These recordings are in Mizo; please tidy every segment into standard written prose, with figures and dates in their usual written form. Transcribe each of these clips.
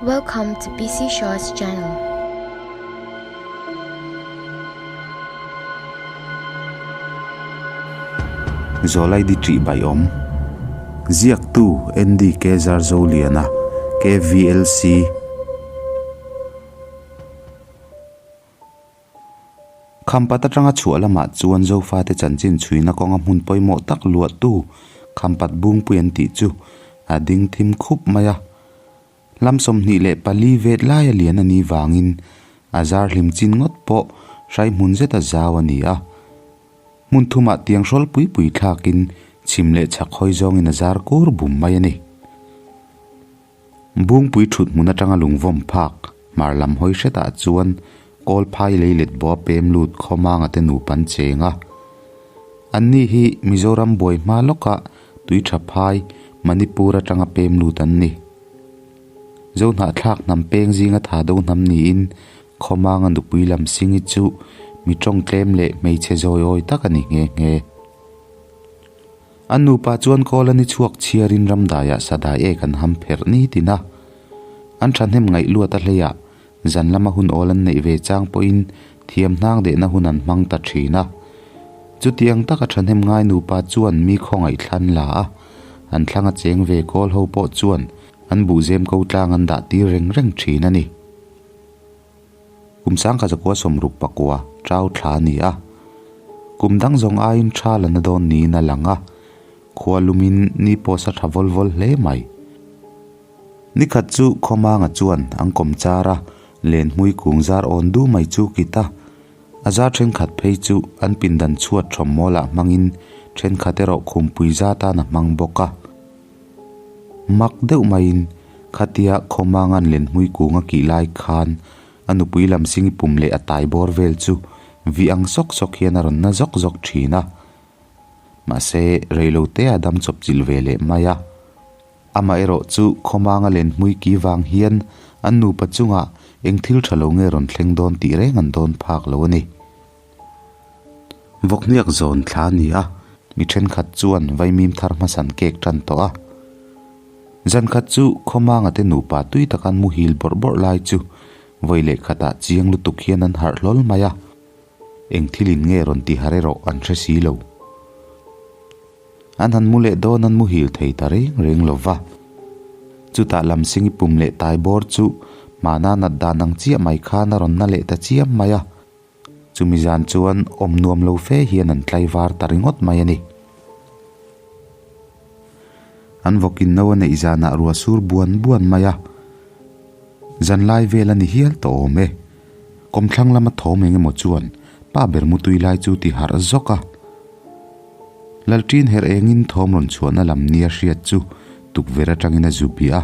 Welcome to PC Shaw's channel. Zawlaidi ṭih bai awm. Ziaktu NDK Zarzoliana, KVLC. Khampat atanga chhuah lamah chuan Zofate chanchin chhuina kawnga hmun pawimawh tak luahtu Khampat Bungpui an tih chu a ding thim khup mai a. Hlam 24 vet laia lian a nih vangin a zar hlim chin ngawt pawh hrai hmun zeta zau a ni a. Hmun thumah tiang hrawl pui pui thlakin chhim leh chhak hawi zawngin a zar kur bum mai a ni. Bungpui thut hmun atanga lungvawm phak hmar lam hawi hretah chuan Kawlphai lei let bawh a pem lut khawmanga te nupa an cheng a. Anni hi Mizoram buai hma lawkah tui tha phai Manipur atanga pem lut an ni. Zohnahthlak hnam peng zinga tha do hnam niin khawmanga nupui lam Singi chu mi tawng tlem leh hmeichhe zawi awi tak a ni nghe nghe. An nupa chuan kawl a ni chhuak chhiarin ramdaiah sadai ek an ham pherh ni tin a. An thahnem ngaih luat a hleiah zan lama hun awl an neih ve chang pawhin thiam hnang dehna hun an hmang ta thin a. Chutiang taka thahnem ngai nupa chuan mi khawngaih thlan la a, an thlanga cheng ve kawl ho pawh chuan an buhzem ko tlang an dah tir reng reng thin a ni. Kum sangkhat zakua 69 chau thla a ni a. Kum dang zawng aiin tha la na dawn niin a lang a, khua lumin ni pawh sa tha vawl vawl hle mai. Nikhat chu Khawmanga chuan an kawm char a, len hmui kung zar awn du mai chu kit a. A zar thenkhat phei chu an pindan chhuat thawm mawlah hmangin thenkhat erawh khumpui zat tan a hmang bawk a. Mak deuh maiin khatia Khawmanga'n len hmui kung a kih lai khan a nupui lam singi pum leh a tai bawr vel chu vi ang sawk sawk hian a rawn na zawk zawk thin a. Mahse, reilote a dam chawp chilh ve leh mai a. Amaherawh chu Khawmanga len hmui ki vang hian an nupa chungah eng thil tha lo nge rawn thleng dawn tih reng an dawn phak lo a ni. Vawkhniak zawn thla a ni a, mi thenkhat chuan vaimim thar hmasan kek tan tawh a. Zankhat chu Khawmanga te nupa tui taka an muhil bawrh bawrh lai chu vawi leh khatah chiang lutuk hian an harh hlawl mai a, eng thilin nge rawn ti har erawh an hre si lo. An han mu leh dawn an muhil thei ta reng reng lo va. Chutah Lamsingi pum leh tai bawr chu hmana nat dan ang chiah mai khan a rawn na leh ta chiam mai a. Chumi zan chuan awm nuam lo fe hian an tlaivar ta ringawt mai a ni. An vawkin no a neih zanah ruah sur buan buan mai a. Zanlai vel a ni hial tawh awm e. Kawmthlang lama thawm eng emaw chuan pa ber mutui lai chu ti harh zawk a. Lalṭin herh engin thawm rawn chhuahna lam nia hriat chu tukverh atangin a zu bih a.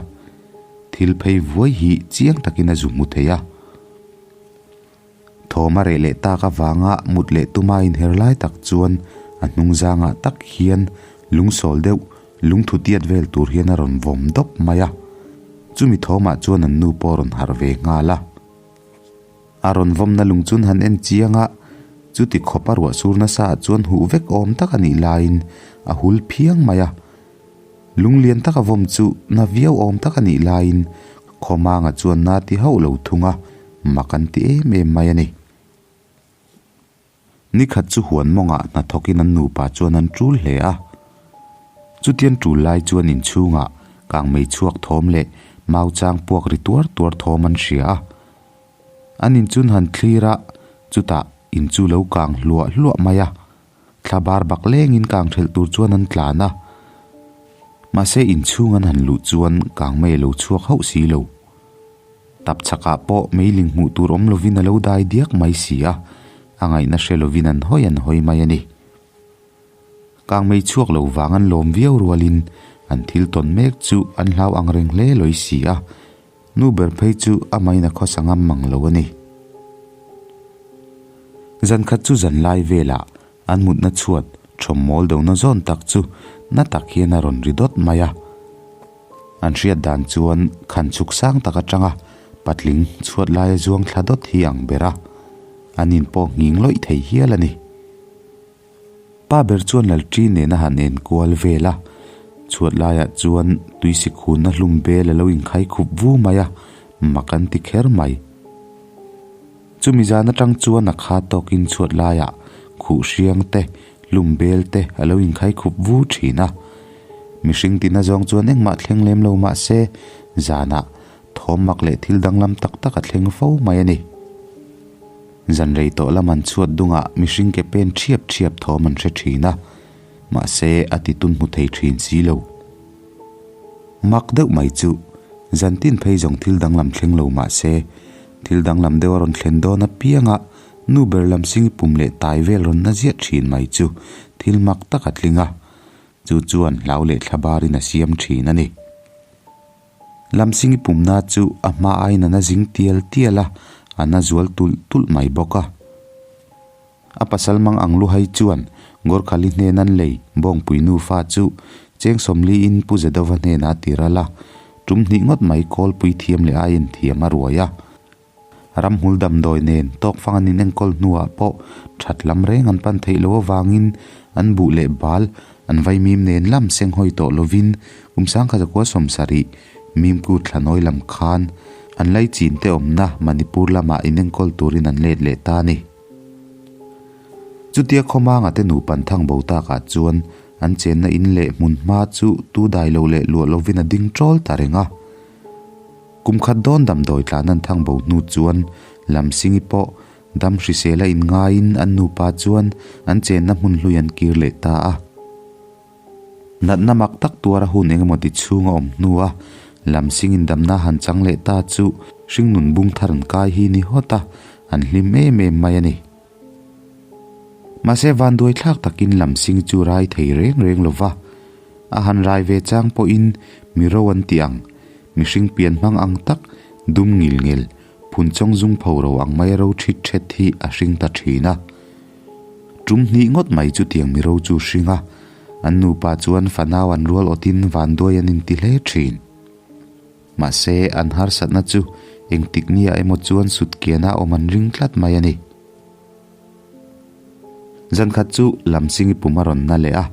Thil phei vuai hi chiang takin a zu hmu thei a. Thawm a reh leh tak avanga mut leh tuma inher lai tak chuan a hnung zangah tak hian lungsawl deuh lungthu tiat vel tur hian a rawn vawm dawp mai a. Chumi thawmah chuan an nu pawh a rawn harh ve nghal a. A rawn vawmna lung chun han en chiang a, chuti khawp a ruah sur nasa ah chuan huh vek awm tak a nih laiin a hul phiang mai a. Lung lian tak a vawm chu na viau awm tak a nih laiin Khawmanga chuan na ti hauh lo thung a, mak an ti em em mai a ni. Nikhat chu huan mawngah hnathawkin an nupa chuan an tul hle a. Chutian tul lai chuan inchhungah kangmei chhuak thawm leh mau chang puak ri tuar tuar thawm an hria a. An inchun han thlir a, chutah in chu lo kang hluah hluah mai a. Thla bar bak lengin kang thelh tur chuan an tlan a. Mahse inchhung an han luh chuan kangmei a lo chhuak hauh si lo. Tap chhakah pawh meiling hmuh tur awm lovin a lo dai diak mai si a, a ngaihna hre lovin an hawi an hawi mai a ni. Kangmei chhuak lo vang an lawm viau rualin an thil tawn mek chu an hlau ang reng hle lawi si a, nu ber phei chu a main a khawsa ngam mang lo a ni. Zan khat chu zan lai velah an mutna chhuat thawm mawl dona zawn tak chu na tak hian a rawn ri dawt mai a. An hriat dan chuan khan chhuk sang tak atanga patling chhuat laia zuang thla dawt hi ang ber a, an in pawh nghing lawih thei hial a ni. Pa ber chuan Lalṭi nena han en kual vel a, Chhuat laiah chuan tuisik hunna hlum bel a lo inkhai khup vu mai a, mak an ti kher mai. Chumi zan atang chuan a kha tawkin chhuat laiah khuh hriang te, hlum bel te a lo inkhai khup vu thin a. Mihring tina zawng chuan engmah thleng lem lo mah se, zanah thawm mak leh thil danglam tak tak a thleng fo mai a ni. Zan rei tawh lam an chhuat dungah mihring ke pen thiap thiap thawm an hre thin a, mahse a ti tun hmu thei thin si lo. Mak deuh mai chu, zan tin phei zawng thil danglam thleng lo mah se, thil danglam deuh a rawn thlen dawn apianga nu ber lam sing pum leh tai vel rawn na ziah thin mai chu thil mak tak a tling a, chu chuan hlau leh thla barin a siam thin a ni. Lamsingi pumna chu a hma aiin a na zing tial tial a, a na zual tulh tulh mai bawk a. A pasal mang ang luhai chuan Gorkhali hnen an lei Bawngpui nufa chu cheng sawmliin Pu Zedova hnenah a ti ral a, tum hnih ngawt mai kawlpui thiam leh aiin thiam a ruai a. Ramhmul damdawi nen tawkfang an inenkawl hnuah pawh that lam reng an pan theih loh avangin an buh leh bal an vaimim nen lam seng hawi tawh lovin kum sangkhat zakua sawmsarih Mimku thlanawi lam khan an laichin te awmna Manipur lamah inenkawl turin an let leh ta a ni. Chutia Khawmanga te nupan thang bo takah chuan an chenna in leh hmun hma chu tu dai lo leh luah lovin a ding ṭawl ta reng a. Kum khat dawn damdawi tlan an thang bo hnu chuan Lamsingi pawh dam hrisel a inngaiin an nupa chuan an chenna hmun hlui an kir leh ta a. Natna mak tak tuara hun engemaw ti chhung a awm hnua Lamsingin damna han chang leh ta chu hringnun bung thar an kai hi ni hawt a, an hlim em em mai a ni. Mahse vanduai thlak takin Lamsing chu rai thei reng reng lo va, a han rai ve chang pawhin mi ro an ti ang, mihring pian hmang ang tak dum ngil ngel, phun chawng zung pho ro ang mai a ro thit thet hi a hring ta thin a. Tum hnih ngawt mai chutiang mi ro chu hring a, an nupa chuan fanau an rual awtin vanduai an inti hle thin. Mahse, an harsatna chu engtik nia emaw chuan sutkiana awm an ring tlat mai a ni. Zankhat chu Lamsingi pum a rawn na leh a,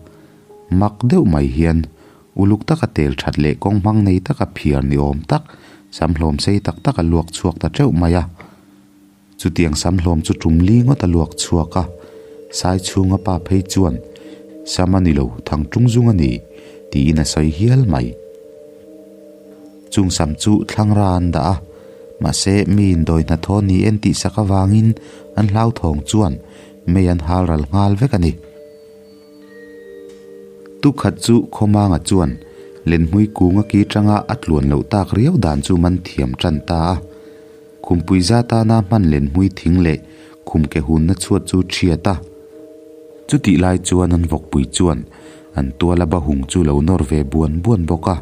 mak deuh mai hian uluk taka tel that leh kawng hmang nei taka phiar ni awm tak, sam hlawm sei tak tak a luak chhuak ta teuh mai a. Chutiang sam hlawm chu tum li ngawt a luak chhuak a, sai chhunga pa phei chuan, Sam a ni lo, thang tung zung a ni, tiin a sawi hial mai. Chung sam chu thlangra an dah a, mahse miin dawi hnathawh ni en tih sak avangin an hlauthawng chuan mei an hal ral nghal vek a ni. Tukhat chu Khawmanga chuan lenhmui kung a ki tanga a tluan loh tak riau dan chu man thiam tan ta a. Khumpui za tana hman lenhmui thing leh khum ke hunna chhuat chu thiat a. Chutih lai chuan an vawkpui chuan an tuala bahung chu lo nawr ve buan buan bawk a.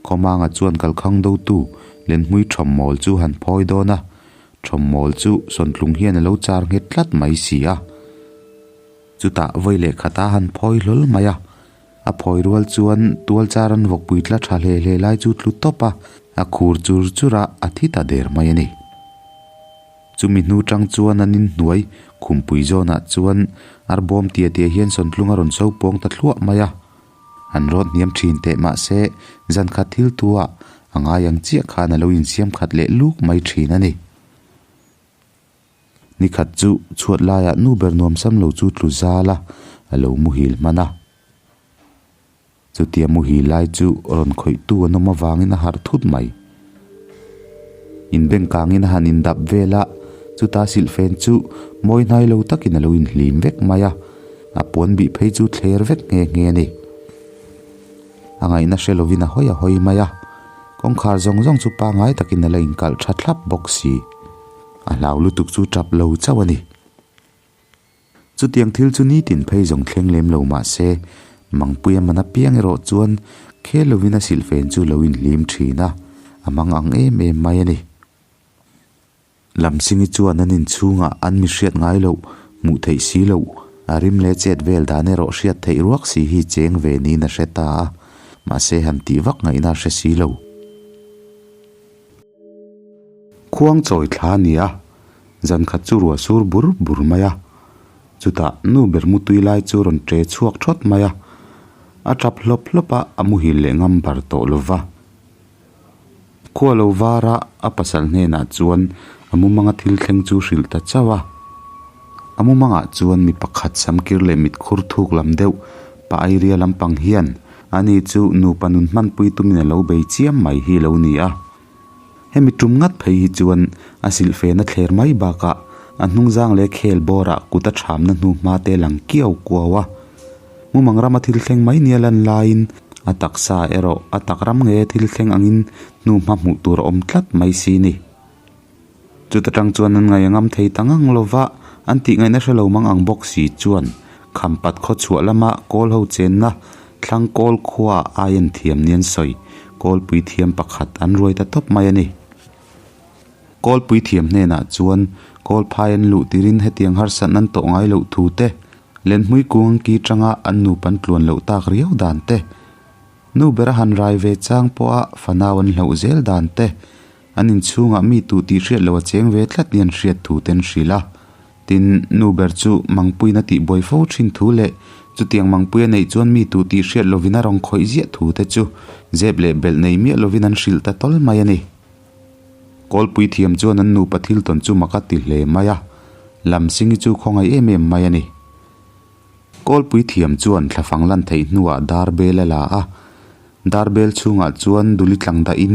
Khawmanga chuan kalkhang dotu lenhmui thawmmawl chu han phawi dawn a, thawmmawl chu sawntlung hian a lo char nghet tlat mai si a. Chutah vawi leh khata han phawi hlawl mai a, a phawi rual chuan tual char an vawkpui tla tha hle hle lai chu tlu tawp a, a khur chur chur a, a thi ta der mai a ni. Chumi hnu tang chuan an inhnuai khumpui zawnah chuan arbawm tia tia hian sawntlung a rawn so pawng ta thluah mai a, an rawt hniam thin teh mahse zan khat thil tua a ngai ang chiah khan a lo insiam khat leh luk mai thin a ni. Nikhat chu chhuat laiah nu ber nuam sam lo chu tlu zal a, a lo muhil hman a. Chutia muhil lai chu rawn khawihtu an awm avangin a harh thut mai. Inbengkangin a han indap vel a, chuta silhfen chu mawi hnai lo takin a lo inhlim vek mai a, a puan bih phei chu thler vek nghe nghe a ni. A ngaihna hre lovin a hawi a hawi mai a, kawngkhar zawng zawng chu pangngai takin a la inkalh tha thlap bawk si. A hlau lutuk chu tap lo chauh a ni. Chutiang thil chu nitin phei zawng thleng lem lo mah se, Mangpuia man apiang erawh chuan khel lovin a silhfen chu lo inhlim thin a, a mang ang em em mai a ni. Lamsingi chuan an inchhungah an mi hriat ngai loh, hmuh theih si loh, a rim leh chet vel dan erawh hriat theih ruak si hi cheng ve niin a hre ta a, mahse han tih vak ngaihna a hre si lo. Khuang chawi thla a ni a, zan khat chu ruah sur bur bur mai a, chutah nu ber mutui lai chu rawn ṭe chhuak ṭhawt mai a. A tap hlawp hlawp a, a muhil leh ngam bar tawh lo va. Khua lo vara a pasal hnenah chuan a mumanga thil thleng chu hrilh ta chauh a. A mumangah chuan mi pakhat samkir leh mitkhur thuk lam deuh pa Airia lampang hian ani chu nupa nun hmanpui tumin a lo bei chiam mai hi lo ni a. Hemi tum ngat phei hi chuan a silhfen a thler mai bakah a hnungzang leh khel bawrah kut a thamna hnu hma te lang kiau kuau a. Mumang rama thil thleng mai nia lan laiin a taksa erawh a tak ram nge thil thleng angin hnu hma hmuh tur a awm tlat mai si ni. Chuta tang chuan an ngaih a ngam thei ta ngang lova, an tih ngaihna hre lo mang ang bawk si chuan Khampat khaw chhuah lama kawl ho chenna thlang kawl khuaah ai an thiam ni an sawi, kawlpui thiam pakhat an ruai ta tawp mai a ni. Kawlpui thiam hnenah chuan kawlphai an luh tirin hetiang harsatna an tawh ngai loh thu te, lenhmui kung ki tanga an nup an tluan loh tak riau dan te, nu bera han rai ve chang pawha fanau an hlauh zel dan te, An inchhungah mi tuh tih hriat loh a cheng ve tlat ni an hriat thu te an hrilh a. Tin, nu ber chu mangpuiin a tihbuai fo thin thu leh chutiang mangpui a neih chuan mi tuh tih hriat lovin a rawn khawih ziah thu te chu zep leh belh nei miah lovin an hrilh ta tawl mai a ni. Kawlpui thiam chuan an nupa thil tawn chu mak a ti hle mai a, Lamsingi chu khawngaih em em mai a ni. Kawlpui thiam chuan thlafang lan theih hnuah dar bel a la a, dar bel chhungah chuan duli tlang dahin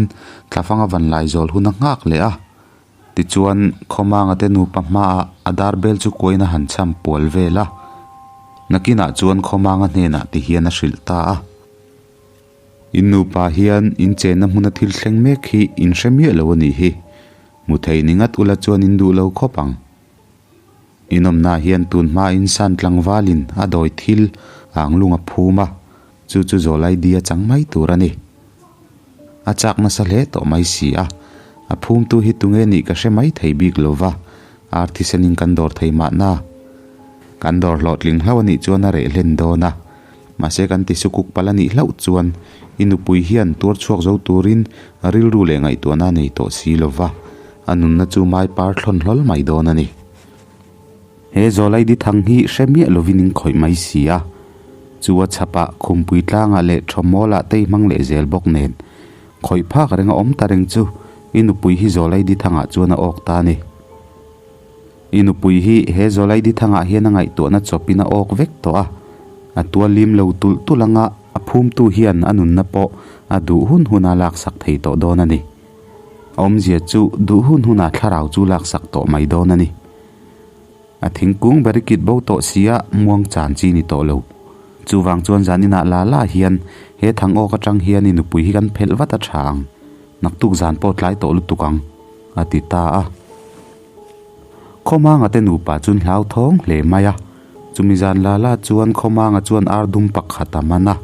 thlafang a van lai zawl hun a nghak leh a. Tichuan, Khawmanga te nupa hmaah a dar bel chu kuain a han cham pual vel a. Nakinah chuan Khawmanga hnenah ti hian a hrilh ta a. In nupa hian in chenna hmuna thil thleng mek hi in hre miah lo a nih hi. Hmu thei ni ngat ula chuan in duh lo khawp ang. Inawmna hian tun hmain san tlangvalin a dawi thil ang lung a phum a, chu chu zawlai di a chang mai tur a ni. A chak nasa hle tawh mai si a, a phumtu hi tunge nih ka hre mai thei bik lo va, ar thisenin kan dawr thei mahna. Kan dawr hlawhtling hlauh a nih chuan a reh hlen dawn a, mahse kan ti sukuk palh a nih hlauh chuan i nupui hian tuar chhuak zo turin rilru leh ngaihtuahna a nei tawh si lo va, a nunna chu mai par thlawn hlawl mai dawn a ni. He Zawlaidi thang hi hre miah lovin in khawih mai si a, chu a chhapah khumpui tlangah leh thawmawlah te i hmang leh zel bawk nen, khawih phak reng a awm ta reng chu i nupui hi Zawlaidi thangah chuan a awk ta a ni. I nupui hi he Zawlaidi thangah hian a ngaihtuahna chawpin a awk vek tawh a, a tual lim lo tulh tulh anga a phumtu hian a nunna pawh a duh hun huna laksak thei tawh dawn a ni. Awmzia chu duh hun hunah thlarau chu laksak tawh mai dawn a ni. A thingkung ber i kit bo tawh sia muang chan chi ni tawh lo. Chuvang chuan zaninah la la hian he thang awk atang hian i nupui hi kan phelh vat a tha ang. Naktuk zan pawh tlai tawh lutuk ang, a ti ta a. Khawmanga te nupa chuan hlauthawng hle mai a. Chumi zan la la chuan Khawmanga chuan ar dum pakhat a man a.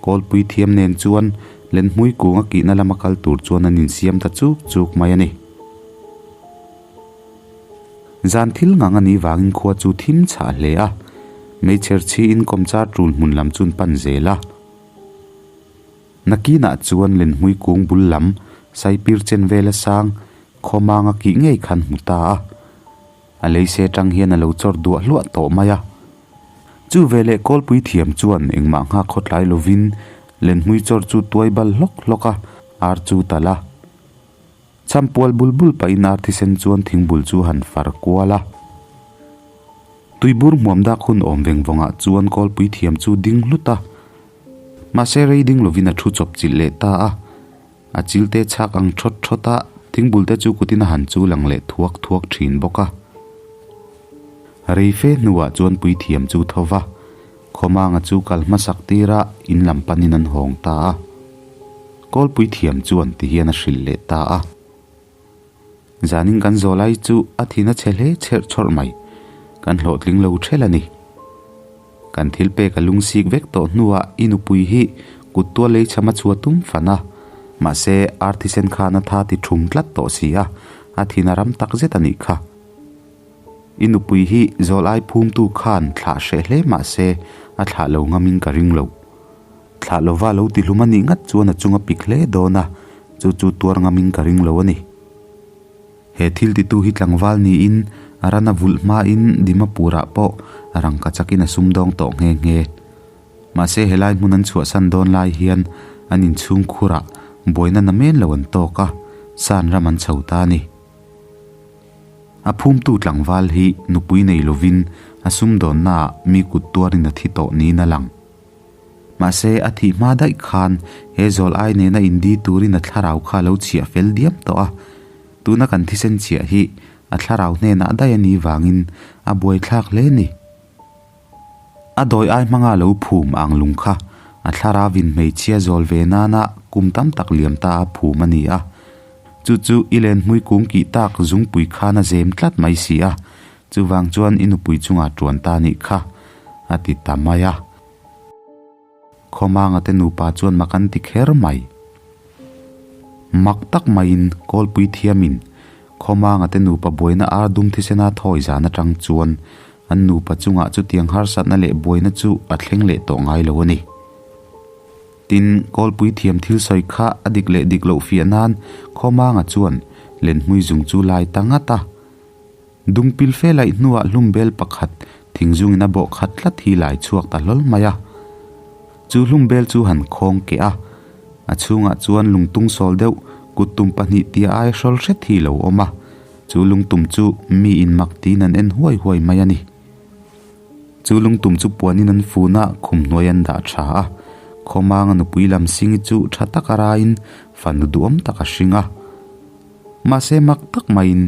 Kawlpui thiam nen chuan lenhmui kung a kihna lama kal tur chuan an insiam ta chuk chuk mai a ni. Zan thil ngang a nih vangin khua chu thim chhah hle a, meichher chhiin kawmchar tul hmun lam chu an pan zel a. Nakinah chuan lenhmui kung bul lam saipir chen vela sang khawmang a kih ngei khan hmu ta a. A leise tang hian a lo chawr duah hluah tawh mai a. Chu veleh kawlpui thiam chuan engmah nghak khawtlai lovin lenhmui chawr chu tuai bal hlawk hlawk a, ar chu tal a. Chhampual bul bul pahin ar thisen chuan thingbul chu han far kual a. Tuibur hmuam dak hun awm veng vawngah chuan kawlpui thiam chu ding hlut a. Mahse rei ding lovin a thu chawp chilh leh ta a. A chil te chhak ang thawt thawt a, thingbul te chu kutin a han chu lang leh thuak thuak thin bawk a. Rei fe hnuah chuan puithiam chu tho va, Khawmanga chu kal hmasak tir a, in lam panin an hawng ta a. Kawl puithiam chuan ti hian a hrilh leh ta a. Zanin kan zawlai chu a thin a chhe hle chherh chhawrh mai, kan hlawhtling lo ṭhel a ni. Kan thil pek a lung sik vek tawh hnuah i nupui hi kut tual lei chham a chhuah tum fan a, mahse ar thisen khan a tha ti thum tlat tawh si a, a thin a ram tak zet a nih kha. I nupui hi zawl ai phumtu khan thlah hreh hle mahse a thlah lo ngamin ka ring lo. Thlah lova lo ti hlum a nih ngat chuan a chung a pik hle dawn a, chu chu tuar ngamin ka ring lo a ni. He thil titu hi tlangval niin a ran a vulh hmain Dimapurah pawh rangka chakin a sumdawng tawh nghe nghe. Mahse helai hmun an chhuahsan dawn lai hian an inchhung khurah buaina namen lo an tawk a, san ram an chho ta a ni. A phumtu tlangval hi nupui nei lovin a sumdawnnaah mi kut tuarin a thi tawh niin a lang. Mahse a thih hma daih khan he zawl ai nena indi turin a thlarau kha a lo chhiah fel diam tawh a, tuna kan thisen chhiah hi a thlarau hnenah daih a nih vangin a buaithlak hle a ni. A dawi ai hmanga lo phum ang lung kha a thlarauin hmeichhia zawl ve nana kum tam tak liam ta a phum a ni a. Chu chu i len hmui kung kih tak zungpui khan a zem tlat mai si a, chuvang chuan i nupui chunga tuan ta nih kha, a ti ta mai a. Khawmanga te nupa chuan mak an ti kher mai. Mak tak maiin kawlpui thiamin Khawmanga te nupa buaina ar dum thisena thawi zan atang chuan an nupa chungah chutiang harsatna leh buaina chu a thleng leh tawh ngai lo a ni. Tin, kawlpui thiam thil sawi kha a dik leh dik loh fiah nan Khawmanga chuan lenhmui zung chu lai ta ngat a. Dungpil fe laih hnuah hlumbel pakhat thingzungin a bawh khat tlat hi lai chhuak ta hlawl mai a. Chu hlumbel chu han khawng keh a, a chhungah chuan lungtung sawl deuh kuttum pahnih tia ai hrawl hret hi lo awm a. Chu lungtum chu mi in mak tiin an en huai huai mai a ni. Chu lungtum chu puanin an fun a, khum hnuai an dah tha a. Khawmanga nupui lam singi chu tha taka raiin fanu duhawm tak a hring a. Mahse mak tak maiin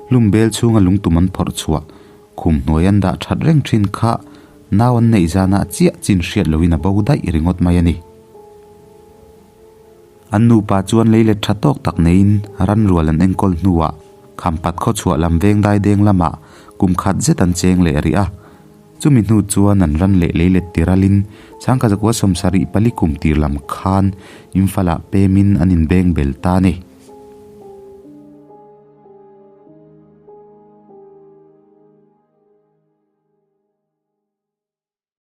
Hlumbel chhunga lungtum an phawrh chhuah, khum hnuai an dah that reng thin kha nau an neih zanah chiah chin hriat loin a bo daih ringawt mai a ni. An nupa chuan lei let tha tawk tak neiin ranrual an enkawl hnuah Khampat khawchhuah lam veng daideng lamah kum khat zet an cheng leh rih a. Chumi hnu chuan an ran leh lei let tiralin Sangkazakua 74 kum tir lam khan Imphal-ah pemin an inbeng bel ta a ni.